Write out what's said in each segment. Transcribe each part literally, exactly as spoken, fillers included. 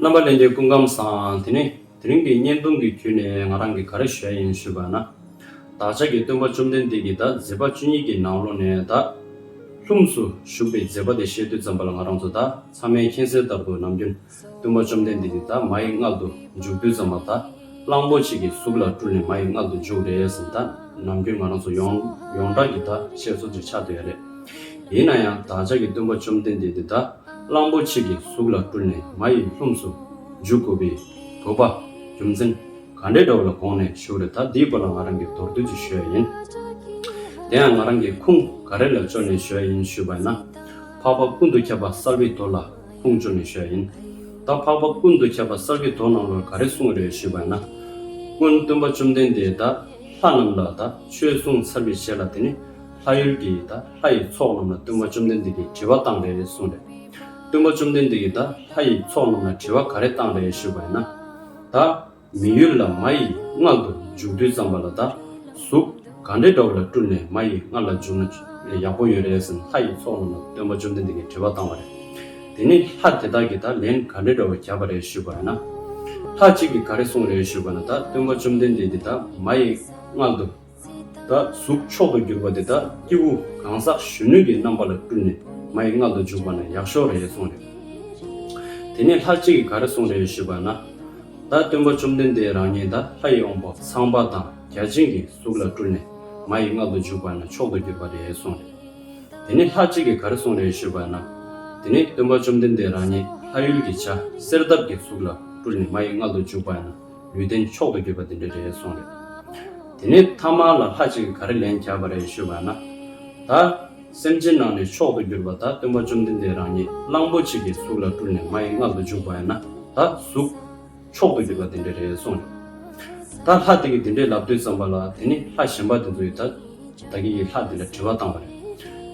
རྣམ་པ་ལྷན་རྒྱས་སྐུ་ཁམས་བཟང་། དེ་ནས་དེ་རིང་གི་བརྙན་ཐུང་གི་བརྒྱུད་ནས་ང་རང་གིས་ག་རེ་ཞུ་ཡ་ཡིན་ཞུས་པ་ན། བདག་ཅག་གི་སྟོན་པ་བཅོམ་ལྡན་འདས་ཀྱིས་ད་མཛད་པ་བཅུ་གཉིས་ཀྱི་ནང་ལོགས་ནས་ད་ལྷུམས་སུ་ཞུགས་པའི་མཛད་པ་དེ་བཤད་དུས་ཙམ་པ་ལ། ང་རང་ཚོ་ད་ཚང་མས་མཁྱེན་གསལ་ལྟར་དུ་ནམ་རྒྱུན་སྟོན་པ་བཅོམ་ལྡན་འདས་ཀྱིས་ད་མ་ཡི་མངལ་དུ་འཇུག་དུས་ཙམ་པ་ད་གླང་པོ་ཆེ་གི་གཟུགས་ལ་སྤྲུལ་ནས་མ་ཡི་མངལ་དུ་འཇུག་རེད་ཟེར། ད་ནམ་རྒྱུན་ང་རང་ཚོ་ཡོངས་ཡོངས་གྲགས་ཀྱི་ད་བཤད་སྲོལ་ཅིག་ཆགས་བསྡད་ཡོད་རེད། ཡིན་ན་ཡང་བདག་ཅག་གི་སྟོན་པ་བཅོམ་ལྡན་འདས་དེ་ད་གླང་པོ་ཆེ་གི་གཟུགས་ལ་སྤྲུལ་ནས་མ་ཡི་ལྷུམས་སུ་འཇུག་དགོས་པའི་དགོས་པ་རྒྱུ་མཚན་ག་འདྲའི་འདྲ་བོ་ལ་དགོངས་ནས་ཞུ་རེད། ད་འདིའི་སྐོར་ལ་ང་རང་གིས་མདོར་བསྡུས་ཅིག་ཞུ་ཡ་ཡིན། དེ་ཡང་ང་རང་གིས་ཁུངས་ག་རེ་ལ་བཅོལ་ནས་ཞུ་ཡ་ཡིན་ཞུས་པ་ཡིན་ན། འཕགས་པ་ཀུན་ཏུ་ཁྱབ་པ་གསལ་བའི་མདོ་ལ་ཁུངས་བཅོལ་ནས་ཞུ་ཡ་ཡིན། ད་འཕགས་པ་ཀུན་ཏུ་ཁྱབ་པ་གསལ་བའི་མདོ་ནང་ལ་ག་རེ་གསུངས་རེད་ཞུས་པ་ཡིན་ན། སྔོན་སྟོན་པ་བཅོམ་ལྡན་འདས་ད་ལྷ་རྣམས་ལ་ད་ཆོས་གསུངས་ཚར་བའི་རྗེས་ལ། དེ་ནི་ལྷ་ཡུལ་གྱི་ད་ལྷ་ཡི་ཚོགས་རྣམས་ལ་སྟོན་པ་བཅོམ་ལྡན་འདས་ཀྱིས་དྲི་བ་བཏང་རེད་གསུངས་རེད། སྟོན་པ་བཅོམ་ལྡན་འདས་ཀྱིས་ད་ལྷ་ཡི་ཚོགས་རྣམས་ལ་དྲི་བ་ག་རེ་བཏང་རེད་ཞུས་པ་ཡིན་ན། ད་མི་ཡུལ་ལ་མ་ཡི་མངལ་དུ་འཇུག་དུས་ཙམ་པ་ལ་ད་གཟུགས་ག་འདྲའི་འདྲ་བོ་ལ་སྤྲུལ་ནས་མ་ཡི་མངལ་ལ་འཇུག་ན་ཡག་པོ་ཡོད་རེད་ཟེར་ལྷ་ཡི་ཚོགས་རྣམས་ལ་སྟོན་པ་བཅོམ་ལྡན་འདས་ཀྱིས་དྲི་བ་བཏང་བ་རེད། དེ་ནས་ལྷ་དེ་དག་གིས་ད་ལན་ག་འདྲའི་འདྲ་བོ་བརྒྱབ་པ་རེད་ཞུས་པ་ཡིན་ན། ལྷ་གཅིག་གིས་ག་རེ་གསུངས་རེད་ཞུས་པ་ན། ད་སྟོན་པ་བཅོམ་ལྡན་འདས་འདི་ད་མ་ཡི་མངལ་དུ་ད་གཟུགས་མཆོག་ཏུ་གྱུར་པ་དེ་ད་སྐྱེས་བུ་གང་ཟག་གཞོན་ནུ་གི་རྣམ་པ་ལ་སྤྲུལ་ནས་མ་ཡི་མངལ་དུ་འཇུག་པ་ན་ཡག་ཤོས་རེད་གསུངས་རེད། དེ་ནས་ལྷ་གཅིག་གིས་ག་རེ་གསུངས་རེད་ཞུས་པ་ན། ད་སྟོན་པ་བཅོམ་ལྡན་འདས་རང་ཉིད་ད་ལྷ་ཡི་དབང་པོ་ཚངས་པ་དང་བརྒྱ་བྱིན་གྱི་གཟུགས་ལ་སྤྲུལ་ནས་མ་ཡི་མངལ་དུ་འཇུག་པ་ན་མཆོག་ཏུ་གྱུར་པ་རེད་གསུངས་རེད། དེ་ནས་ལྷ་གཅིག་གིས་ག་རེ་གསུངས་རེད་ཞུས་པ་ན། དེ་ནས་སྟོན་པ་བཅོམ་ལྡན་འདས་རང་ཉིད་ལྷ་ཡུལ་གྱི་བྱ་གསེར་ལྡབ་ཀྱི་གཟུགས་ལ་སྤྲུལ་ནས་མ་ཡི་མངལ་དུ་འཇུག་པ་ན་ལུས་རྟེན་མཆོག་ཏུ་གྱུར་པ་དེ་འདྲ་རེད་གསུངས་རེད། དེ་ནས་ཐ་མ་ལ་ལྷ་གཅིག་གིས་ག་རེ་ལན་བརྒྱབ་པ་རེད་ཞུས་པ་ན། ད་སེམས་ཅན་ནང་ནས་མཆོག་ཏུ་གྱུར་པ་ད་སྟོན་པ་བཅོམ་ལྡན་འདས་རང་ཉིད་གླང་པོ་ཆེ་གི་གཟུགས་ལ་སྤྲུལ་ནས་མ་ཡི་མངལ་དུ་འཇུག་པ་ཡིན་ན་ད་གཟུགས་མཆོག་ཏུ་གྱུར་པ་དེ་འདྲ་རེད་གསུངས་རེད། ད་ལྷ་དེ་གིས་དེ་འདྲའི་ལབ་དུས་ཙམ་པ་ལ། དེ་ནི་ལྷ་གཞན་པ་དེ་ཚོ་ཡིས་ད་ད་གིན་གྱི་ལྷ་དེ་ལ་དྲི་བ་བཏང་བ་རེད།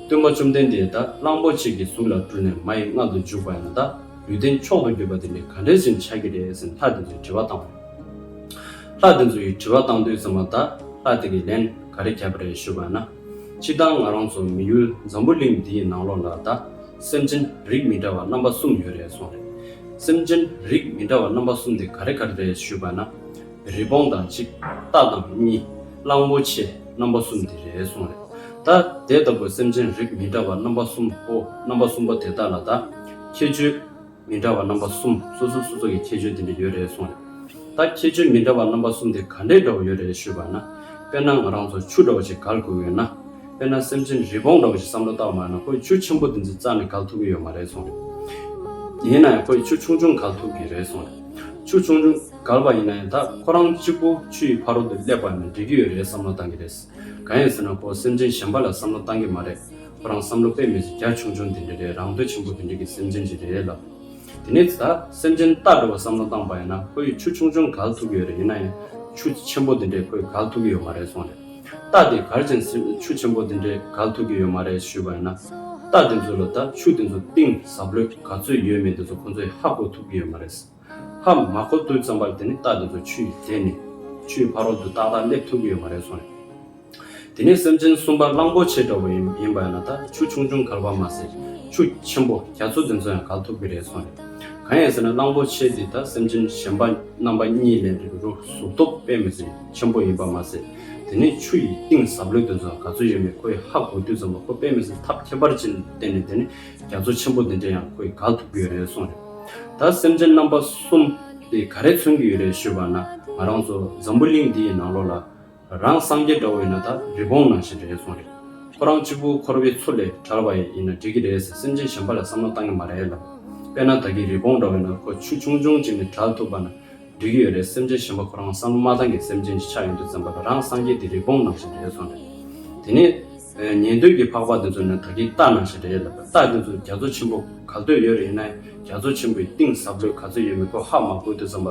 སྟོན་པ་བཅོམ་ལྡན་འདས་ད་གླང་པོ་ཆེ་གི་གཟུགས་ལ་སྤྲུལ་ནས་མ་ཡི་མངལ་དུ་འཇུག་པ་ཡིན་ན་ད་ལུས་རྟེན་མཆོག་ཏུ་གྱུར་པ་དེ་འདྲ་ག་འདྲ་ཞིག་ཆགས་ཀྱི་རེད་ཟེར་ལྷ་དེ་ཚོས་དྲི་བ་བཏང་བ་རེད། ལྷ་དེ་ཚོ་ཡིས་དྲི་བ་བཏང་དུས་ཙམ་པ་ད་ལྷ་དེ་གིས་ལན་ག་རེ་བརྒྱབ་པ་རེད་ཞུས་པ་ན། སྤྱིར་བཏང་ང་རང་ཚོ་མི་ཡུལ་འཛམ་བུ་གླིང་འདིའི་ནང་ལོགས་ལ་ད་སེམས་ཅན་རིགས་མི་འདྲ་བ་རྣམ་པ་གསུམ་ཡོད་རེད་གསུངས་རེད། སེམས་ཅན་རིགས་མི་འདྲ་བ་རྣམ་པ་གསུམ་དེ་ག་རེ་ག་རེ་རེད་ཞུས་པ་ན། རི་བོང་དང་གཅིག་རྟ་དང་གཉིས། གླང་པོ་ཆེ། རྣམ་པ་གསུམ་དེ་རེད་གསུངས་རེད། ད་དེ་ལྟ་བུ་སེམས་ཅན་རིགས་མི་འདྲ་བ་རྣམ་པ་གསུམ་པོ་རྣམ་པ་གསུམ་པོ་དེ་དག་ལ་ད་ཁྱད་ཆོས་མི་འདྲ་བ་རྣམ་པ་གསུམ། སོ་སོ་སོ་སོ་གི་ཁྱད་ཆོས་དེ་འདྲ་ཡོད་རེད་གསུངས་རེད། ད་ཁྱད་ཆོས་མི་འདྲ་བ་རྣམ་པ་གསུམ་དེ་ག་འདྲའི་འདྲ་བོ་ཡོད་རེད་ཞུས་པ་ན། དཔེར་ན་ང་རང་ཚོ་ཆུ་འདྲ་བོ་ཞིག་བརྒལ་དགོས་ཡོད་ན། དཔེར་ན་སེམས་ཅན་རི་བོང་འདྲ་བོ་ཞིག་བསམ་བློ་བཏང་བ་ན་ཁོས་ཆུ་ཆེན་པོ་དེ་ཚོ་རྩ་ནས་བརྒལ་ཐུབ་ཀྱི་ཡོད་མ་རེད་གསུངས་རེད། ཡིན་ན་ཡང་ཁོས་ཆུ་ཆུང་ཆུང་བརྒལ་ཐུབ་ཀྱི་རེད་གསུངས་རེད། ཆུ་ཆུང་ཆུང་བརྒལ་བ་ཡིན་ན་ཡང་ད་ཁོ་རང་གཅིག་པུ་ཆུ་ཡི་ཕ་རོལ་ཏུ་སླེབས་པ་ན་འགྲིག་གི་ཡོད་རེད་བསམ་བློ་བཏང་གི་རེད། གང་ཡིན་ཟེར་ན་ཁོ་སེམས་ཅན་གཞན་པ་ལ་བསམ་བློ་བཏང་གི་མ་རེད། ཁོ་རང་བསམ་བློ་དཔེ་མི་སྲིད་རྒྱ་ཆུང་ཆུང་དེ་འདྲ་རེད། རང་འདོད་ཆེན་པོ་དེ་འདྲ་གི་སེམས་ཅན་ཅིག་རེད་ལབ། དེ་ནས་ད་སེམས་ཅན་རྟ་འདྲ་བ་བསམ་བློ་བཏང་པ་ཡིན་ན་ཁོ་ཡིས་ཆུ་ཆུང་ཆུང་བརྒལ་ཐུབ་ཀྱི་ཡོད་རེད། ཡིན་ན་ཡང་ཆུ་ཆེན་པོ་དེ་འདྲས་ཁོས་བརྒལ་ཐུབ་ཀྱི་ཡོད་མ་རེད་གསུངས་རེད། རྟ་དེ་ག་རེ་བྱས་ནས་ཆུ་ཆེན་པོ་དེ་འདྲས་བརྒལ་ཐུབ་ཀྱི་ཡོད་མ་རེད་ཞུས་པ་ཡིན་ན། རྟ་དེ་ཚོ་ལ་ད་ཆུ་དེ་ཚོ་གཏིང་ཟབ་ལོས་ག་ཚོད་ཡོད་མེད་དེ་ཚོ་ཁོ་ཚོས་ཧ་གོ་ཐུབ་ཀྱི་ཡོད་མ་རེད། ཧ་མ་གོ་དུས་ཙམ་པར་དེ་ནི་རྟ་དེ་ཚོ་ཆུ་ཡི་དེ་ནི་ཆུའི་ཕ་རོལ་ཏུ་ཏག་ཏག་སླེབས་ཐུབ་ཀྱི་ཡོད་མ་རེད་གསུངས་རེད། དེ་ནས་སེམས་ཅན་གསུམ་པ་གླང་པོ་ཆེ་འདྲ་བོ་ཡིན་ཡིན་པ་ཡིན་ན་ད་ཆུ་ཆུང་ཆུང་བརྒལ་བ་མ་ཟད་ཆུ་ཆེན་པོ་རྒྱ་མཚོ་དེ་ཚོ་ཡང་བརྒལ་ཐུབ་ཀྱི་རེད་གསུངས་རེད། གང་ཡིན་ཟེར་ན་གླང་པོ་ཆེ་འདི་ད་སེམས་ཅན་གཞན་པ་རྣམ་པ་གཉིས་ལས་རིགས་རུ་གཟུགས་སྟོབས་དཔེ་མི་སྲིད་ཆེན་པོ་ཡིན་པ་མ་ཟད། དེ་ནས་ཆུ་ཡི་གཏིང་ཟབ་ལོས་དེ་ཚོ་ག་ཚོད་ཡོད་མེད་ཁོས་ཧ་གོ་དུས་ཙམ་པ་ཁོ་དཔེ་མི་སྲིད་ཐབས་ཁྱད་པར་ཅན་བསྟན་ནས་དེ་ནས་རྒྱ་མཚོ་ཆེན་པོ་འདི་འདྲ་ཡང་ཁོས་བརྒལ་ཐུབ་ཀྱི་ཡོད་རེད་གསུངས་རེད། ད་སེམས་ཅན་རྣམ་པ་གསུམ་དེ་ག་རེ་མཚོན་གྱི་ཡོད་རེད་ཞུས་པ་ན། ང་རང་ཚོ་འཛམ་བུ་གླིང་འདི་ཡི་ནང་ལོགས་ལ། རང་སངས་རྒྱས་འདྲ་བོ་ཡིན་ན་ད་རི་བོང་ནང་བཞིན་རེད་གསུངས་རེད། ཁོ་རང་གཅིག་པུ་འཁོར་བའི་མཚོ་ལས་བྲལ་བ་ཡིན་ན་འགྲིག་གི་རེད་ཟེར་སེམས་ཅན་གཞན་པ་ལ་བསམ་བློ་བཏང་གི་མ་རེད་ལབ། དཔེར་ན་ད་གིན་རི་བོང་འདྲ་བོ་ཡིན་ན་ཁོ་ཆུ་ཆུང་ཆུང་ཅིག་ནས་བྲལ་ཐུབ་པ་ན་འགྲིག་གི་ཡོད་རེད། སེམས་ཅན་གཞན་པ་ཁོ་རང་བསམ་བློ་མ་བཏང་གི་སེམས་ཅན་ཅིག་ཆགས་ཡོང་དུས་ཙམ་པ་ལ་རང་སངས་རྒྱས་དེ་རི་བོང་ནང་བཞིན་རེད་གསུངས་རེད། དེ་ནས་ཉན་ཐོས་ཀྱི་འཕགས་པ་དེ་ཚོ་ནི་ད་གིན་རྟ་ནང་བཞིན་རེད་ལབ། རྟ་དེ་ཚོ་རྒྱ་མཚོ་ཆེན་པོ་ག་ཚོད་ཡོད་རེད། ཡིན་ན་རྒྱ་མཚོ་ཆེན་པོའི་གཏིང་ཟབ་ལོས་ག་ཚོད་ཡོད་མེད་ཁོ་ཧ་མ་གོ་དུས་ཙམ་པ་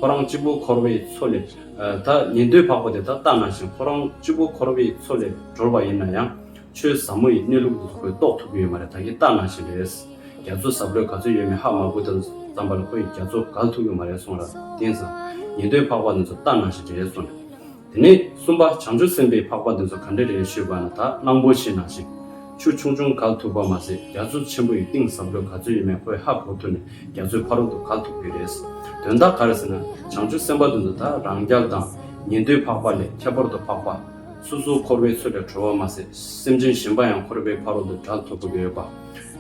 ཁོ་རང་གཅིག་པུ་འཁོར་བའི་མཚོ་ལས། ད་ཉན་ཐོས་འཕགས་པ་དེ་ད་རྟ་ནང་བཞིན་ཁོ་རང་གཅིག་པུ་འཁོར་བའི་མཚོ་ལས་གྲོལ་བ་ཡིན་ན་ཡང་ཆོས་ཟབ་མོ་ཡི་གནས་ལུགས་དེ་ཚོ་ཁོས་རྟོགས་ཐུབ་ཀྱི་ཡོད་མ་རེད། ད་གིན་རྟ་ནང་བཞིན་རེད། རྒྱ་མཚོ་ཟབ་ལོས་ག་ཚོད་ཡོད་མེད་ཧ་མ་གོ་དུས་ཙམ་པ་ལ་ཁོ་ཡིས་རྒྱ་མཚོ་བརྒལ་ཐུབ་ཀྱི་མ་རེད་གསུངས་ར། དེང་སང་ཉན་ཐོས་འཕགས་པ་དེ་ཚོ་རྟ་ནང་བཞིན་རེད་གསུངས་རེད། དེ་ནས་གསུམ་པ་བྱང་ཆུབ་སེམས་དཔའི་འཕགས་པ་དེ་ཚོ་ག་འདྲ་རེད་ཞུས་པ་ན་ད་གླང་པོ་ཆེ་ནང་བཞིན། ཆུ་ཆུང་ཆུང་བརྒལ་ཐུབ་པ་མ་ཟད། རྒྱ་མཚོ་ཆེན་པོ་ཡི་གཏིང་ཟབ་ལོས་ག་ཚོད་ཡོད་མེད་ཁོས་ཧ་གོ་ཐུབ་ནས། རྒྱ་མཚོའི་ཕ་རོལ་ཏུ་བརྒལ་ཐུབ་ཀྱི་རེད། དོན་དག་ག་རེ་ཟེར་ན། བྱང་ཆུབ་སེམས་དཔའ་དེ་ཚོ་ད་རང་རྒྱལ་དང་ཉན་ཐོས་འཕགས་པ་ལས་ཁྱད་པར་དུ་འཕགས་པ། སོ་སོ་འཁོར་བའི་མཚོ་ལས་གྲོལ་བ་མ་ཟད། སེམས་ཅན་གཞན་པ་ཡང་འཁོར་བའི་ཕ་རོལ་ཏུ་བསྒྲལ་ཐུབ་ཀྱི་ཡོད་པ།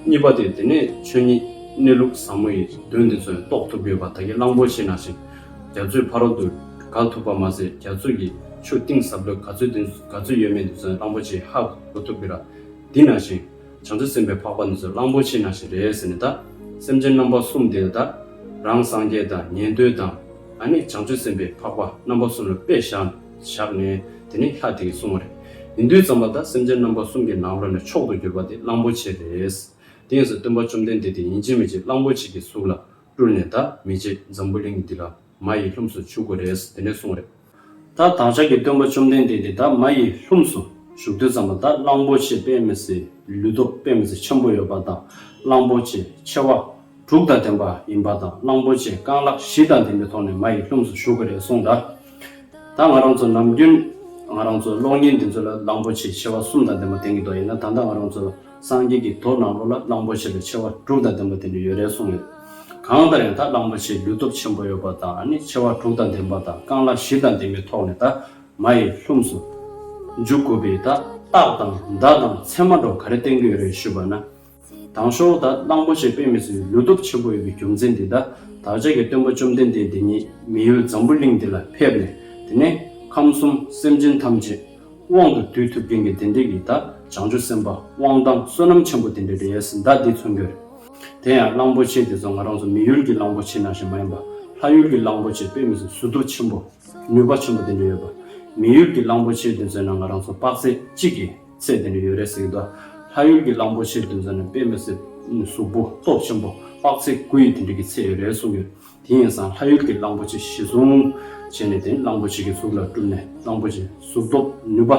གཉིས་པ་དེ། དེ་ནས་ཆོས་ཉིད་གནས་ལུགས་ཟབ་མོ་ཡི་དོན་དེ་ཚོ་ཡང་རྟོགས་ཐུབ་ཀྱི་ཡོད་པ། ད་གིན་གླང་པོ་ཆེ་ནང་བཞིན་རྒྱ་མཚོའི་ཕ་རོལ་ཏུ་བརྒལ་ཐུབ་པ་མ་ཟད། རྒྱ་མཚོ་ཡི་ཆུ་གཏིང་ཟབ་ལོས་ག་ཚོད་དེ་ག་ཚོད་ཡོད་མེད་དེ་ཚོ་ཡང་གླང་པོ་ཆེས་ཧ་གོ་ཐུབ་ཀྱི་ར། འདི་ནང་བཞིན་བྱང་ཆུབ་སེམས་དཔའི་འཕགས་པ་འདི་ཚོ་གླང་པོ་ཆེ་ནང་བཞིན་རེད་ཟེར་ནས། ད་སེམས་ཅན་རྣམ་པ་གསུམ་དེ་ད་རང་སངས་རྒྱས་དང་ཉན་ཐོས་དང་། ཨ་ནི་བྱང་ཆུབ་སེམས་དཔའི་འཕགས་པ་རྣམ་པ་གསུམ་ལ་དཔེ་བཞག་བཞག་ནས། དེ་ནས་ལྷ་དེས་གསུངས་པ་རེད། ཡིན་དུས་ཙམ་པ་ད་སེམས་ཅན་རྣམ་པ་གསུམ་གྱི་ནང་ལོགས་ནས་མཆོག་ཏུ་གྱུར་པ་དེ་གླང་པོ་ཆེ་རེད། དེ་ཡིན་ཙང་སྟོན་པ་བཅོམ་ལྡན་འདས་དེ་ཡིན་གཅིག་མིན་གཅིག་གླང་པོ་ཆེ་གི་གཟུགས་ལ་སྤྲུལ་ནས། ད་མི་རྗེ་འཛམ་བུ་གླིང་འདི་ལ་མ་ཡི་ལྷུམས་སུ་ཞུགས་དགོས་རེད་དེ་ནས་གསུངས་རེད། ད་བདག་ཅག་གི་སྟོན་པ་བཅོམ་ལྡན་འདས་འདི་ད་མ་ཡི་ལྷུམས་སུ་ཞུགས་དུས་ཙམ་པ། ད་གླང་པོ་ཆེ་དཔེ་མི་སྲིད་ལུས་སྟོབས་དཔེ་མི་སྲིད་ཆེན་པོ་ཡོད་པ་དང་། གླང་པོ་ཆེ་མཆེ་བ་དྲུག་དང་ལྡན་པ་ཡིན་པ་དང་། གླང་པོ་ཆེ་རྐང་ལག་བཞི་དང་ལྡན་པའི་ཐོག་ནས་མ་ཡི་ལྷུམས་སུ་ཞུགས་ཀྱི་རེད་གསུངས་ད། ད་ང་རང་ཚོ་ནམ་རྒྱུན་ང་རང་ཚོ་གློག་བརྙན་འདི་ཚོ་ལ་གླང་པོ་ཆེ་མཆེ་བ་གསུམ་དང་ལྡན་པ་བསྟན་གྱི་འདུག་ཡིན་ན་ད་ལྟ་ང་རང་ཚོ་སངས་རྒྱས་ཀྱི་མདོ་ནང་ལོགས་ལ་གླང་པོ་ཆེ་ལ་མཆེ་བ་དྲུག་དང་ལྡན་པ་དེ་འདྲ་ཡོད་རེད་གསུངས་ཡོད། གང་ལྟར་ཡང་ད་གླང་པོ་ཆེ་ལུས་སྟོབས་ཆེན་པོ་ཡོད་པ་དང་། ཨ་ནི་མཆེ་བ་དྲུག་དང་ལྡན་པ་དང་། རྐང་ལག་བཞི་དང་ལྡན་པའི་ཐོག་ནས་ད་མ་ཡི་ལྷུམས་སུ་འཇུག་དགོས་པའི་ད་རྟགས་དང་བརྡ་དང་མཚན་མ་འདྲ་བོ་ག་རེ་བསྟན་གྱི་ཡོད་རེད་ཞུས་པ་ན། དང་ཤོག་ད་གླང་པོ་ཆེ་དཔེ་མི་སྲིད་ལུས་སྟོབས་ཆེན་པོ་ཡོད་པའི་རྒྱུ་མཚན་འདི་ད་བདག་ཅག་གི་སྟོན་པ་བཅོམ་ལྡན་འདས་འདི་ཉིད་མི་ཡུལ་འཛམ་བུ་གླིང་འདི་ལ་ཕེབས་ནས། དེ་ནས་ཁམས་གསུམ་སེམས་ཅན་ཐམས་ཅད་དབང་དུ་སྡུད་ཐུབ་མཁན་གྱི་དེ་འདྲའི་གི་ད་བྱང་ཆུབ་སེམས་དཔའ་དབང་ཐང་བསོད་ནམས་ཆེན་པོ་དེ་འདྲ་རེད་ཟེར་ད་འདི་མཚོན་གྱི་ཡོད་རེད། དེ་ཡང་གླང་པོ་ཆེ་དེ་ཚོ་ང་རང་ཚོ་མི་ཡུལ་གྱི་གླང་པོ་ཆེ་ནང་བཞིན་མ་ཡིན་པ། ལྷ་ཡུལ་གྱི་གླང་པོ་ཆེ་དཔེ་མི་སྲིད་གཟུགས་སྟོབས་ཆེན་པོ། ནུས་པ་ཆེན་པོ་དེ་འདྲ་ཡོད་པ། མི་ཡུལ་གྱི་གླང་པོ་ཆེ་དེ་ཚོའི་ནང་ང་རང་ཚོ་དཔག་ཚད་གཅིག་གི་ཚད་དེ་འདྲ་ཡོད་རེད་ཟེར་གྱི་འདུག་ལྷ་ཡུལ་གྱི་གླང་པོ་ཆེ་དེ་ཚོའི་ནང་དཔེ་མི་སྲིད་གཟུགས་པོ་སྟོབས་ཆེན་པོ་དཔག་ཚད་དགུ་ཡི་དེ་འདྲ་གི་ཚད་ཡོད་རེད་གསུངས་ཡོད། དེ་ཡིན་ཙང་ལྷ་ཡུལ་གྱི་གླང་པོ་ཆེ་གཞི་བཟུང་བྱས་ནས། དེ་གླང་པོ་ཆེ་གི་གཟུགས་ལ་སྤྲུལ་ནས། གླང་པོ་ཆེ་གཟུགས་སྟོབས་ནུས་པ་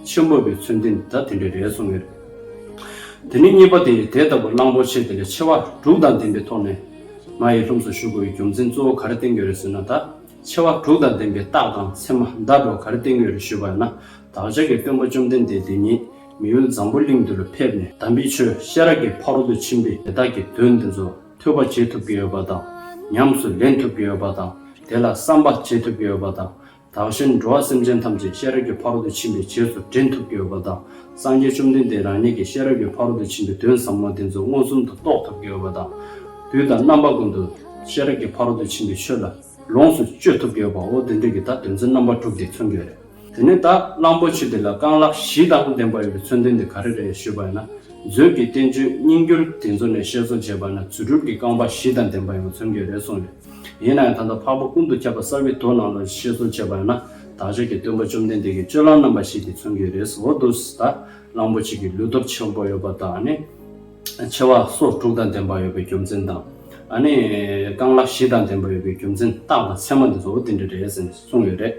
ཆེན་པོ་བའི་མཚོན་དོན་ད་དེ་འདྲ་རེད་གསུངས་ཡོད། དེ་ནས་གཉིས་པ་དེ། དེ་ལྟ་བུ་གླང་པོ་ཆེ་དེ་ལ་མཆེ་བ་དྲུག་དང་ལྡན་པའི་ཐོག་ནས་མ་ཡི་ལྷུམས་སུ་ཞུགས་དགོས་པའི་རྒྱུ་མཚན་གཙོ་བོ་ག་རེ་བསྟན་གྱི་ཡོད་རེད་ཟེར་ན། ད་མཆེ་བ་དྲུག་དང་ལྡན་པའི་རྟགས་དང་མཚན་མ་བརྡ་འདྲ་བོ་ག་རེ་བསྟན་གྱི་ཡོད་རེད་ཞུས་པ་ཡིན་ན། བདག་ཅག་གི་སྟོན་པ་བཅོམ་ལྡན་འདས་དེ་ཉིད་མི་ཡུལ་འཛམ་བུ་གླིང་འདི་ལ་ཕེབས་ནས། དམ་པའི་ཆོས་ཤེས་རབ་ཀྱི་ཕ་རོལ་ཏུ་ཕྱིན་པའི་རི་དྭགས་ཀྱི་དོན་དེ་ཚོ་ཐོས་པ་བྱེད་ཐུབ་ཀྱི་ཡོད་པ་དང་། ཉམས་སུ་ལེན་ཐུབ་ཀྱི་ཡོད་པ་དང་། དེ་ལ་བསམ་པ་བྱེད་ཐུབ་ཀྱི་ཡོད་པ་དང་། བདག་གཞན་འགྲོ་བ་སེམས་ཅན་ཐམས་ཅད་ཤེས་རབ་ཀྱི་ཕ་རོལ་ཏུ་ཕྱིན་པའི་རྗེས་སུ་འདྲེན་ཐུབ་ཀྱི་ཡོད་པ་དང་། སངས་རྒྱས་བཅོམ་ལྡན་འདས་རང་ཉིད་ཀྱིས་ཤེས་རབ་ཀྱི་ཕ་རོལ་ཏུ་ཕྱིན་པའི་དོན་ཟབ་མོ་དེ་ཚོ་མངོན་སུམ་དུ་རྟོགས་ཐུབ་ཀྱི་ཡོད་པ་དང་། དུས་དང་རྣམ་པ་ཀུན་ཏུ་ཤེས་རབ་ཀྱི་ཕ་རོལ་ཏུ་ཕྱིན་པའི་ཆོས་ལ་ལོངས་སུ་སྤྱོད་ཐུབ་ཀྱི་ཡོད་པ། འོ་དེ་འདྲ་གི་ད་དོན་ཚན་རྣམ་པ་དྲུག་དེ་མཚོན་གྱི་ཡོད་རེད། དེ་ནས་ད་གླང་པོ་ཆེ་དེ་ལ་རྐང་ལག་བཞི་དང་ལྡན་པ་ཡོད་པའི་མཚོན་དོན་དེ་ག་རེ་རེད་ཞུས་པ་ཡིན་ན། མཛོད་ཀྱི་བསྟན་བཅོས་རྙིང་འགྱུར་དེ་ཚོ་ནས་བཤད་སྲོལ་བྱས་པ་ན། རྫུ་འཕྲུལ་གྱི་རྐང་པ་བཞི་དང་ལྡན་པ་ཡང་མཚོན་གྱི་ཡོད་རེད་གསུངས་ཡོད། ཡིན་ན་ཡང་ད་ལྟ་འཕགས་པ་ཀུན་ཏུ་ཁྱབ་པ་གསལ་བའི་མདོ་ནང་ལ་བཤད་སྲོལ་བྱས་པ་ཡིན་ན། བདག་ཅག་གི་སྟོན་པ་བཅོམ་ལྡན་འདས་ཀྱི་སྤྱོད་ལམ་རྣམ་པ་བཞི་དེ་མཚོན་གྱི་ཡོད་རེད། འོ་འདུག་སེ་ད་གླང་པོ་ཆེ་གི་ལུས་སྟོབས་ཆེན་པོ་ཡོད་པ་དང་། ཨ་ནི་མཆེ་བ་སོ་དྲུག་དང་ལྡན་པ་ཡོད་པའི་རྒྱུ་མཚན་དང་། ཨ་ནི་རྐང་ལག་བཞི་དང་ལྡན་པ་ཡོད་པའི་རྒྱུ་མཚན། རྟགས་དང་མཚན་མ་འདི་ཚོ་འོ་དེ་འདྲ་རེད་ཟེར་ནས་གསུངས་ཡོད་རེད།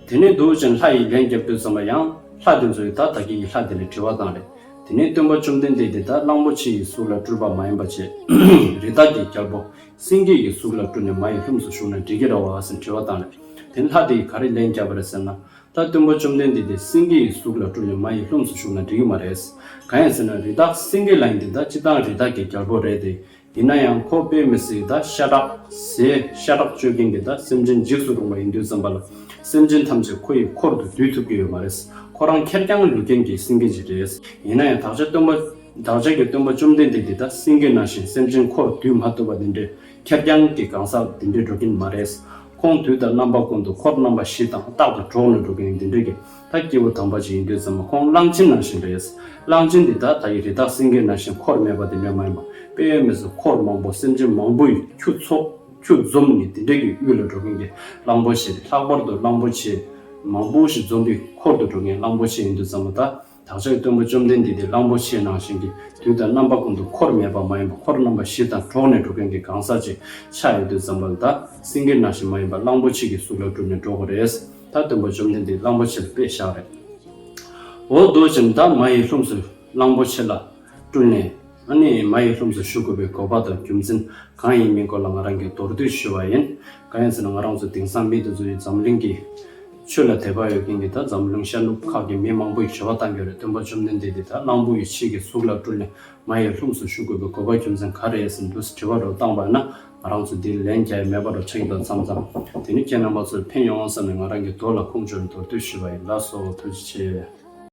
དེ་ནས་འདུག་ཅིང་ལྷ་ཡིས་ལན་བརྒྱབ་དུས་ཙམ་པ་ཡང་ལྷ་དེ་ཚོས་ད་ད་གིན་གྱི་ལྷ་དེ་ལ་དྲི་བ་བཏང་རེད། དེ་ནས་སྟོན་པ་བཅོམ་ལྡན་འདས་དེ་ད་གླང་པོ་ཆེ་ཡི་གཟུགས་ལ་སྤྲུལ་པ་མ་ཡིན་པ་བྱས། རི་དྭགས་ཀྱི་རྒྱལ་པོ་སེང་གེ་ཡི་གཟུགས་ལ་སྤྲུལ་ནས་མ་ཡི་ལྷུམས་སུ་ཞུགས་ན་འགྲིག་གི་རེད་བ་ཟེར་དྲི་བ་བཏང་རེད། དེ་ནས་ལྷ་དེ་ཡིས་ག་རེ་ལན་བརྒྱབ་པ་རེད་ཟེར་ན། ད་སྟོན་པ་བཅོམ་ལྡན་འདས་དེ་སེང་གེ་ཡི་གཟུགས་ལ་སྤྲུལ་ནས་མ་ཡི་ལྷུམས་སུ་ཞུགས་ན་འགྲིག་གི་མ་རེད། གང་ཡིན་ཟེར་ན། རི་དྭགས་སེང་གེ་ལབ་མཁན་དེ་ད་སྤྱིར་བཏང་རི་དྭགས་ཀྱི་རྒྱལ་པོ་རེད་དེ། ཡིན་ན་ཡང་ཁོ་དཔེ་མི་སྲིད་ད་ཤ་ཁྲག་ཟས། ཤ་ཁྲག་སྤྱོད་མཁན་གྱི་ད་སེམས་ཅན་འཇིགས་སུ་རུང་བ་ཡིན་དུས་ཙམ་པ་ལ། སེམས་ཅན་ཐམས་ཅད་ཁོ་ཡི་འཁོར་དུ་སྡུད་ཐུབ་ཀྱི་ཡོད་མ་རེད། ཁོ་རང་ཁེར་རྐྱང་ལུས་རྐྱེན་གྱི་སེང་གེ་ཅིག་རེད། ཡིན་ན་ཡང་བདག་ཅག་སྟོན་པ། བདག་ཅག་གི་སྟོན་པ་བཅོམ་ལྡན་འདས་འདི་ད་སེང་གེ་ནང་བཞིན་སེམས་ཅན་འཁོར་སྡུད་མ་ཐུབ་པ་འདི་འདྲའི་ཁེར་རྐྱང་གི་གང་ཟག་འདི་འདྲའི་འགྲོ་གིན་མ་རེད། ཁོང་དུས་དང་རྣམ་པ་ཀུན་ཏུ་འཁོར་རྣམ་པ་བཞི་དང་རྟག་ཏུ་གྲོགས་ནས་འགྲོ་མཁན་འདི་འདྲའི་གི་ད་སྐྱེས་བུ་དམ་པ་ཅིག་ཡིན་དུས་ཙམ་པ། ཁོང་གླང་ཆེན་ནང་བཞིན་རེད། གླང་ཆེན་འདི་ད་ད་ཡི་རི་དྭགས་སེང་གེ་ནང་བཞིན་འཁོར་མེད་པ་དེ་འདྲ་མ་ཡིན་པ། དཔེ་མི་སྲིད་འཁོར་མང་པོ་སེམས་ཅན་མང་པོ་ཡི་ཁྱུ་ཚོགས་ཁྱུ་འཛོམས་ནས་དེ་འདྲ་གི་དབུས་ལ་འགྲོ་མཁན་གྱི་གླང་པོ་ཆེ་རེད། ལྷག་པར་དུ་གླང་པོ་ཆེ་མང་པོ་ཞིག་འཛོམས་པའི་འཁོར་དུ་འགྲོ་མཁན་གླང་པོ་ཆེ་ཡིན་དུས་ཙམ་པ། ད་བདག་ཅག་སྟོན་པ་བཅོམ་ལྡན་འདས་དེ་གླང་པོ་ཆེ་ནང་བཞིན་གྱི་དུས་དང་རྣམ་པ་ཀུན་ཏུ་འཁོར་མེད་པ་མ་ཡིན་པ། འཁོར་རྣམ་པ་བཞི་དང་གྲོགས་ནས་འགྲོ་མཁན་གྱི་གང་ཟག་ཅིག་ཆགས་ཡོད་དུས་ཙམ་པ་ལ། ད་སེང་གེ་ནང་བཞིན་མ་ཡིན་པ་གླང་པོ་ཆེ་གི་གཟུགས་ལ་སྤྲུལ་ནས་འགྲོ་དགོས་རེད། ད་སྟོན་པ་བཅོམ་ལྡན་འདས་གླང་པོ་ཆེ་ལ་དཔེ་བཞག་རེད། འོ་འདུག་ཅིང་ད་མ་ཡི་ལྷུམས་སུ་གླང་པོ་ཆེ་ལ་སྤྲུལ་ནས། ཨ་ནི་མ་ཡི་ལྷུམས་སུ་ཞུགས་དགོས་པའི་དགོས་པ་དང་རྒྱུ་མཚན་གང་ཡིན་མིན་སྐོར་ལ་ང་རང་གིས་མདོར་བསྡུས་ཞུ་བ་ཡིན། གང་ཡིན་ཟེར་ན། ང་རང་ཚོ་དེང་སང་མི་དེ་ཚོ་ཡིས་འཛམ་གླིང་གི་ ཆོས་ལ་དད་པ་ཡོད་མཁན་གྱི་ད་འཛམ་གླིང་ཤར་ནུབ་ཁག་གི་མི་མང་པོ་ཡིས་དྲི་བ་བཏང་གི་ཡོད་རེད། སྟོན་པ་བཅོམ་ལྡན་འདས་འདི་ད་གླང་པོ་ཡི་ཆས་ཀྱི་གཟུགས་ལ་སྤྲུལ་ནས་མ་ཡི་ལྷུམས་སུ་ཞུགས་དགོས་པའི་དགོས་པ་རྒྱུ་མཚན་ག་རེ་རེད་ཟེར་འདུག་ཟེར་དྲི་བ་རེ་བཏང་པ་ཡིན་ན། ང་རང་ཚོ་འདིར་ལན་རྒྱག་ཡ་མེད་པ་འདྲ་ཆགས་ཀྱི་འདུག་མཚམས་མཚམས། དེ་ནི་ཁྱེད་རྣམ་པ་ཚོར་ཕན་ཡོང་བསམ་ནས་ང་རང་གིས་མདོ་ལ་ཁུངས་བཅོལ་ནས་མདོར་བསྡུས་ཞུས་པ་ཡིན། ལགས་སོ། ཐུགས་རྗེ་ཆེ།